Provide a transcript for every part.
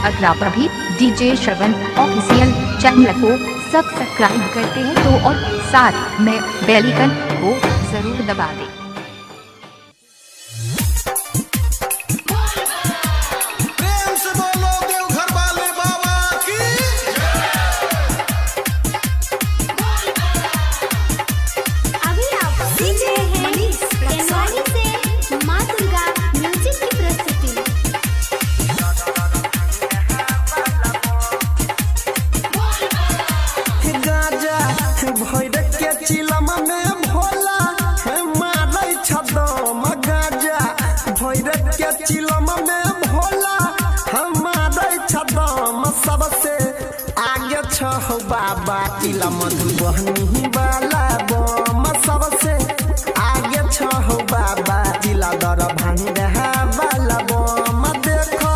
अगर आप अभी डीजे श्रवण ऑफिशियल चैनल को सब्सक्राइब करते हैं तो और साथ में बेल आइकन को जरूर दबा दें। प्रेम से बोलो देवघर वाले बाबा की। अभी आप सुन रहे हैं केनवानी से माँ दुर्गा म्यूजिक की प्रस्तुति। गाजा भैर के चिलम में भोला मारै छदम। गाजा भैर के चिलम में भोला मारै छदम। सबसे आगे छह बाबा चिलम मधुबनी वाला बम। सबसे आगे छह बाबा जिला दरभंगा वाला बम। देखो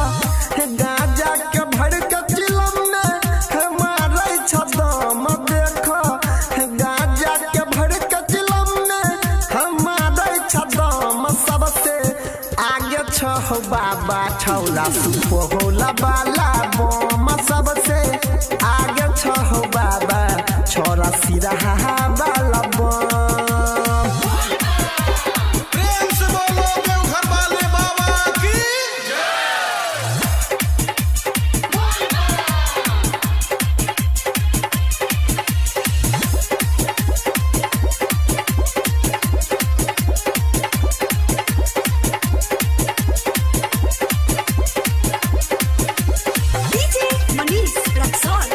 गाजा के भर के चिलम में मारै छदम। देखो गाजा के भर के चिलम में मारै छदम। सबसे आगे छह बाबा छौला सुपौला वाला बम। सबसे आगे छह बाबा छोरा सिरहा वाला बम। प्रेम से बोलो देवघर वाले बाबा की। डीजे मनीष रक्सौल।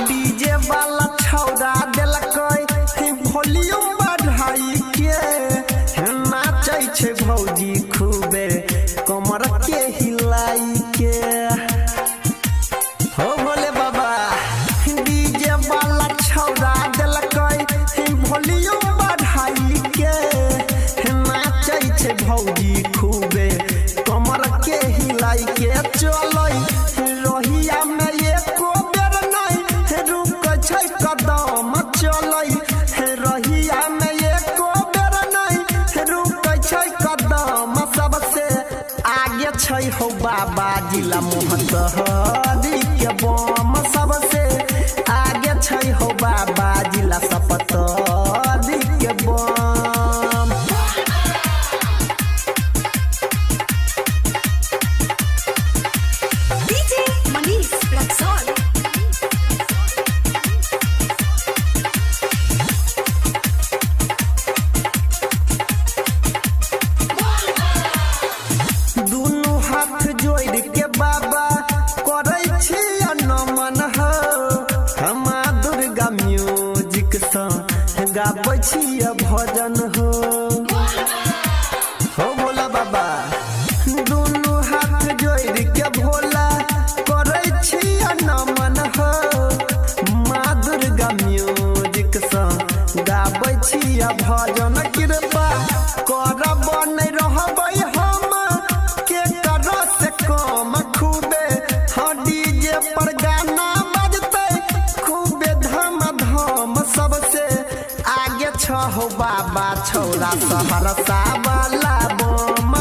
डीजे वाला छौड़ा देलकै वॉल्यूम बढ़ाई के, नाचै छै भौजी खूबे कमर के हिलाई के। हो भोले बाबा, डीजे वाला छौड़ा देलकै वॉल्यूम बढ़ाई के, नाचै छै भौजी खूबे कमर के हिलाई के। चलै रोहिया में एको बेर नहि रुकै छै कदम। चलै रहिया में एको बेर नहि रुकै छै कदम। सबसे आगे छै हो बाबा जिला मोहतहरी के बम। सबसे आगे छै हो बाबा जिला सपतरी के बम। डीजे मनीष रक्सौल। दुनू हाथ जोड़ के बाबा करै छी नमन हो। हमा दुर्गा म्यूजिक सँ गाबै छी भजन हो। हो भोला बाबा, दुनू हाथ जोड़ के भोला करै छी नमन हो। माँ दुर्गा म्यूजिक सँ गाबै छी भजन। कृपा करब नहि रहबै हम के कर से कम। खूबे हाँ डीजे पर गाना बजतै खूबे धम धम। सबसे आगे छहो बाबा छौरा सहरसा वाला बम।